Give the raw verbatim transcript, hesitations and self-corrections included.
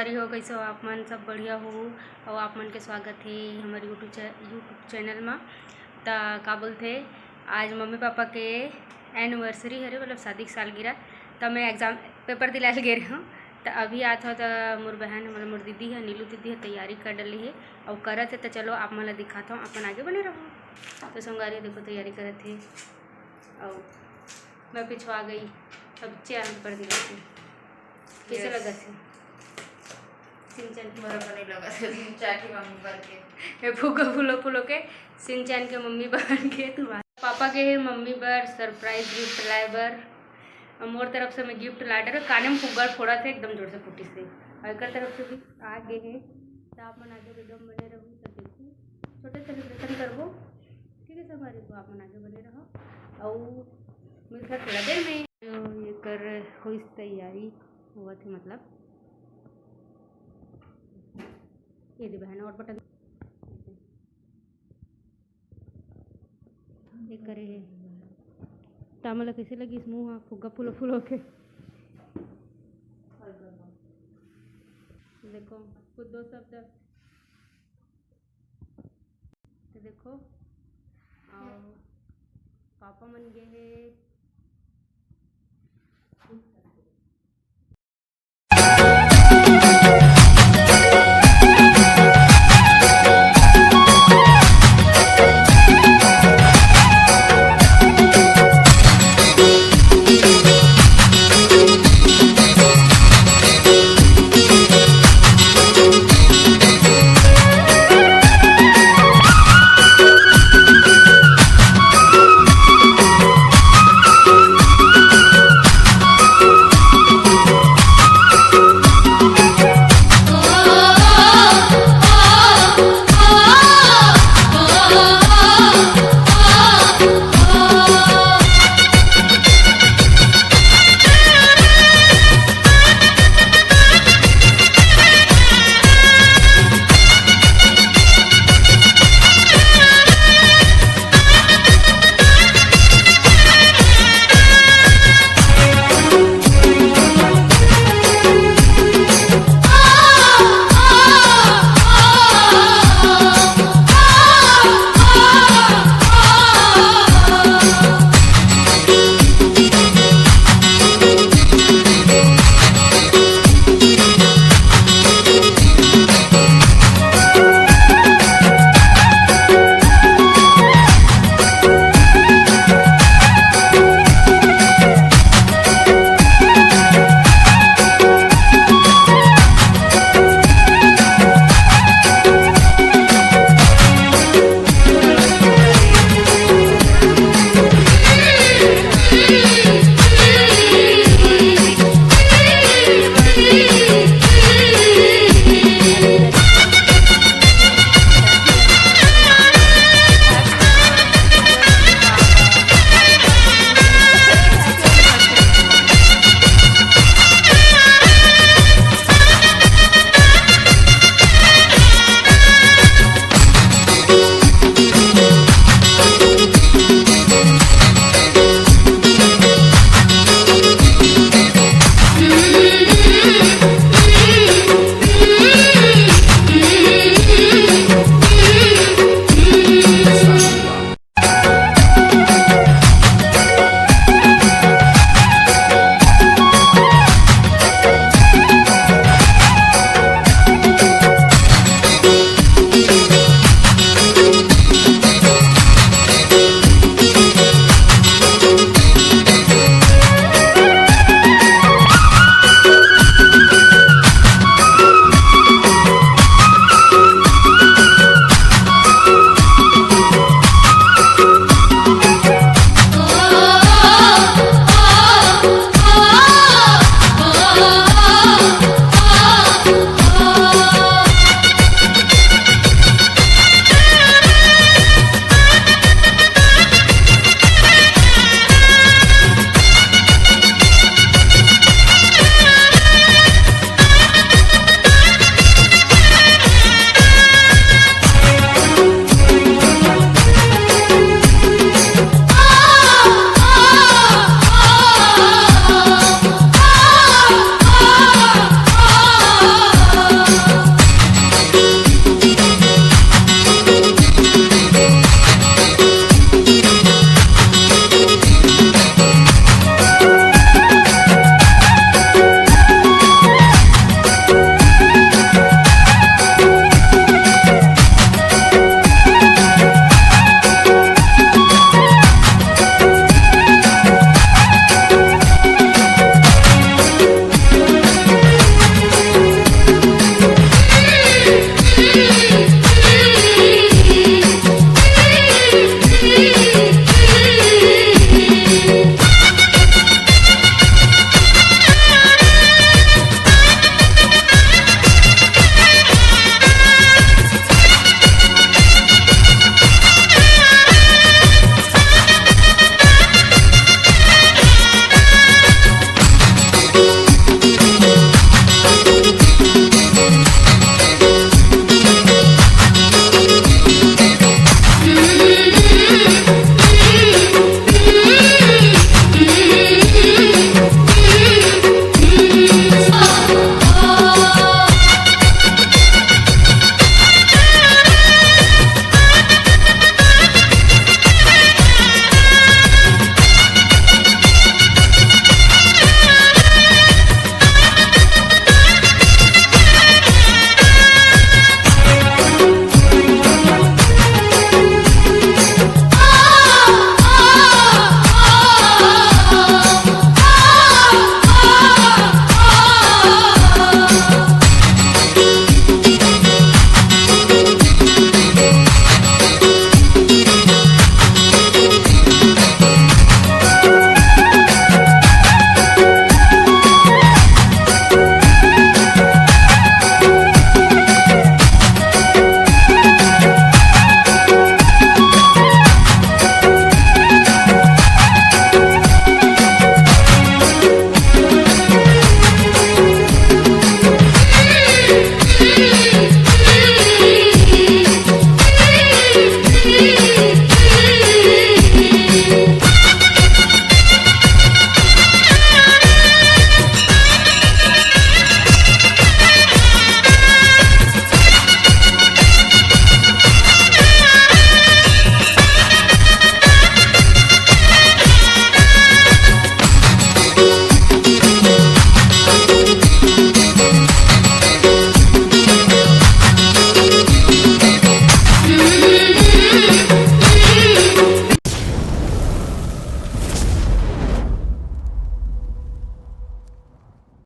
अरे हो, कैसे हो आप मन? सब बढ़िया हो? और आप मन के स्वागत है हमारे YouTube चै-, YouTube चैनल में। त का बोलते, आज मम्मी पापा के एनिवर्सरी हरे, मतलब शादी के सालगिरह। त मैं एग्जाम पेपर दिलाए गे रहे हूँ। त अभी आत हो त मोर बहन, मतलब मोर दीदी है, नीलू दीदी है, तैयारी कर डली है और करत है। त चलो आप मन ला दिखाता हूँ, अपन आगे बने रहो। तो संगवारी देखो, तैयारी करत है और मैं पिछुआ गई। अब चैन पर दिखाती हूँ। कैसे लगा थे? सिंचन की मोर बने लगा थे, सिंचन की मम्मी बन के। ये फूको फूलो फूलो के सिंचन के मम्मी बन के तुम्हारे पापा के मम्मी बर सरप्राइज गिफ्ट लाए बर। और मोर तरफ से मैं गिफ्ट ला डर काने में फुग्गा फोड़ा थे एकदम जोर से फूटी से। और एकर तरफ से भी आ गए हैं। तो आप मन आगे वीडियो में बने रहू तो देखू, छोटे सेलिब्रेशन करबो। ठीक है संगवारी, तो आप मन आगे बने रहो और मिलते हैं थोड़ा देर में। तो ये कर होइस तैयारी हुआ थी, मतलब ये दे बहन और बटन ये करे है। तामला कैसे लगी इस मुँह, हाँ, फुग्गा फूलो फूलो के। देखो, कुछ दो शब्द। तो देखो, और पापा मन गए हैं।